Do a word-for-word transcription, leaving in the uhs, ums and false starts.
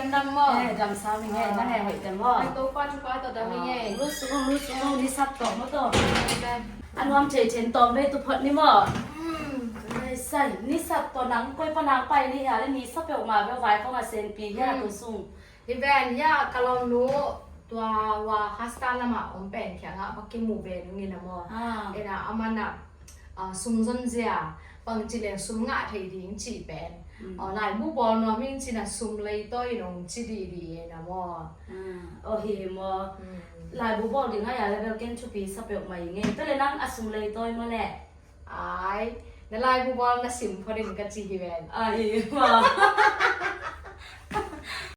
Dam maw? Eh, dam sam ing ei, nang ei hoih dam maw? Ai, Topa thupha tawh dam ing ei. Lut sung, lut sung, ni sap tawh maw tawh. A nuam thei thei tawm vei tu phot ni maw? Ai, sai, ni sap tawh nang koi pan nang pai ni hia le ni sap peuhmah vei vai khong a senpi hia tu sung. Hi ven, hia ka lawmnu tua hua Khastan lamah om pen kiangah va kimu ve nung in a maw? Ena, aman a, a, sum zonzia, bangci leng sum ngah thei ding cih pen. A, laibu bawl nuam ing cin a sum leitawi nong ci didi in a maw? Aw hi hi maw? Laibu bawl ding a ya level ken thupi sa peuhmah ing ei. Tua le nang a sum leitawi maw le? Ai, na laibu bawl na sim phot in ka ci hi ven. Ai, maw.